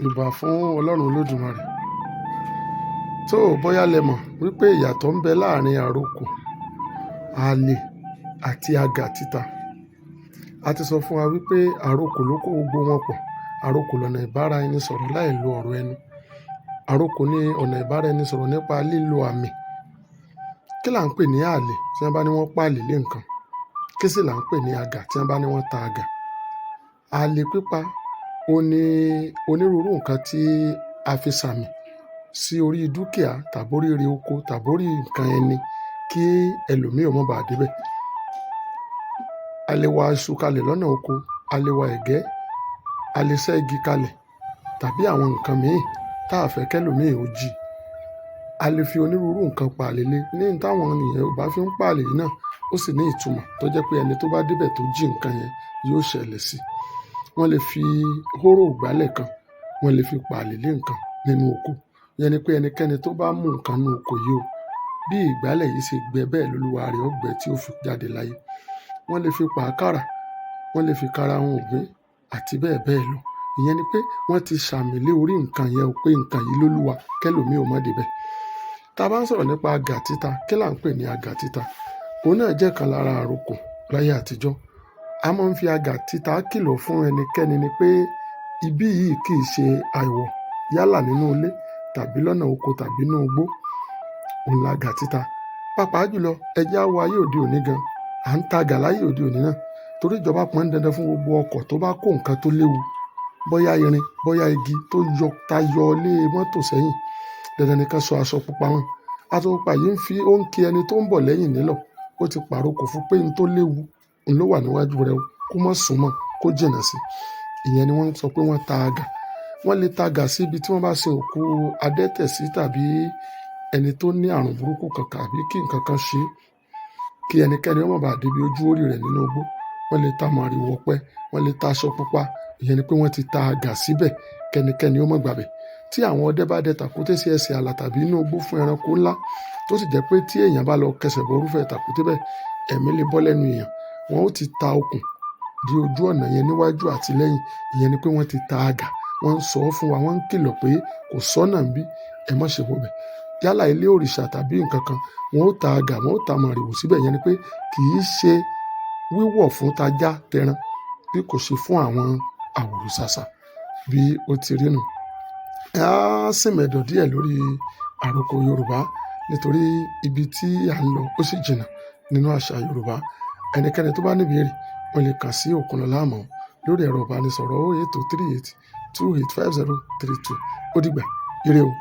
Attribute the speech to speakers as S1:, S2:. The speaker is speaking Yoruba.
S1: Ìbà fún Ọlọ́run Olódùmarè. Tó o bóyá lẹ mọ̀ wípé ìyàtọ̀ ń bẹ láàrin àrokò, àlè àti àgà títa. A ti sọ fún wa wípé àrokò ló kó gbogbo wọn pọ̀. Àrokò lọ̀nà ìbára ẹni sọ̀rọ̀ láì lo ọ̀rọ̀ ẹnu. Àrokò ní ọ̀nà ìbára ẹni sọ̀rọ̀ nípa lílo àmì. Kí là ń pè ní àlè tí wọ́n bá ní wọ́n pàlè lé nǹkan? Kí sì là ń pè ní àgà tí wọ́n bá ní wọ́n ta àgà? Àlè pípa òun ní onírúurú nǹkan tí a fi sàmì sí orí dúkìá tàbí orí ire oko tàbí orí nǹkan ẹni kí ẹlòmíì ó má baà débẹ̀. A lè wa iṣu kalẹ̀ lọ́nà oko, a lè wa ẹ̀gẹ́, a lè ṣẹ́ igi kalẹ̀ tàbí àwọn nǹkan míì tá à fẹ́ kẹ́lòmíì ó jí. A lè fi onírúurú nǹkan pààlè lé. Ní n táwọn ènìyàn Yorùbá fi ń pààlè yìí náà, ó sì ní ìtumọ̀ tó jẹ́ pé ẹni tó bá débẹ̀ tó jí nǹkan yẹn yóò ṣẹlẹ̀ sí. Wọ́n lè fi hóró ìgbálẹ̀ kan, wọ́n lè fi pààlè lé nǹkan nínú oko. Ìyẹn ni pé ẹnikẹ́ni tó bá mú nǹkan nínú oko yìí o, bí ìgbálẹ̀ yìí ṣe gbẹ bẹ́ẹ̀ lolúwa rẹ̀ ó gbẹ tí ó fi jáde láyé. Wọ́n lè fi pàákàrà, wọ́n lè fi karahun ìgbín àti bẹ́ẹ̀ bẹ́ẹ̀ lọ. Ìyẹn ni pé wọ́n ti sàmì lé orí nǹkan yẹn o pé nǹkan yìí lólúwa kẹ́lòmíì ó má débẹ̀. Tá a bá ń sọ̀rọ̀ nípa àgà títa, kí là ń pè ní àgà títa? Òun náà jẹ́ kan lára àrokò láyé àtijọ́. A máa ń fi àgà títa kìlọ̀ fún ẹnikẹ́ni ni pé ibí yìí kì í ṣe àìwọ̀ yálà nínú ilé tàbí lọ́nà oko tàbí nínú igbó. Òun làgà títa. Pàápàá jùlọ, ẹ jẹ́ á wo ayé òde òní gan. À ń ta àgà láyé òde òní náà torí ìjọba pọn ń dandan fún gbogbo ọkọ̀ tó bá kó nǹkan tó léwu, bóyá irin, bóyá igi tó yọ tayọ lé mọ́tò sẹ́yìn. Dandan ni kán sọ aṣọ pupa mọ́. Aṣọ pupa yìí ń fi ó ń ki ẹni tó ń bọ̀ lẹ́yìn nílọ̀. Ó ti pàrokò fún pé n tó léwu òun ló wà níwájú rẹ o, kó má súnmọ́, kó jìnnà sí. Ìyẹn ni wọ́n ń sọ pé wọ́n ta àgà. Wọ́n lè ta àgà sí ibi tí wọ́n bá sin òkú adẹ́tẹ̀ sí tàbí ẹni tó ní àrùn burúkú kan tàbí kí nǹkan kan ṣe é, kí ẹnikẹ́ni ó má baà débi ojú orí rẹ̀ nínú igbó. Wọ́n lè ta màrìwò ọ̀pẹ, wọ́n lè ta aṣọ pupa. Ìyẹn ni pé wọ́n ti ta àgà síbẹ̀ kẹ́nikẹ́ni ó má gbabẹ̀. Tí àwọn ọdẹ bá dẹ tàkúté sí ẹsẹ̀ ààlà tàbí inú igbó fún ẹranko ńlá tó sì jẹ́ pé tí èèyàn bá lọ kẹsẹ̀ bọ irúfẹ́ tàkúté bẹ́ẹ̀, ẹ̀mí lè bọ́ lẹ́nu èèyàn. Wọn ó ti ta okùn di ojú ọ̀nà yẹn níwájú àti lẹ́yìn. Ìyẹn ni pé wọ́n ti ta àgà. Wọ́n ń sọ fún wa, wọ́n ń kìlọ̀ pé kò sọ́nà ńbí, ẹ má ṣe wọbẹ̀. Yálà ilé òrìṣà tàbí nǹkan kan, wọn ó ta àgà, wọn ó ta màrìwò síbẹ̀. Ìyẹn ni pé kì í ṣe wíwọ̀ fún tajá tẹran bí kò ṣe fún àwọn àwòrò-ṣàṣà bí ó ti rí nù. Á sìnmẹ̀dọ̀ díẹ̀ lórí àrokò Yorùbá nítorí ibi tí à ń lọ ó sì jìnnà nínú àṣà Yorùbá. Ẹnikẹ́ni tó bá ní ìbéèrè, wọ́n lè kàn sí Òkunlọlá Àmọ́ lórí ẹ̀rọ ìbánisọ̀rọ̀ 08038285032. Ó dìgbà, ire o.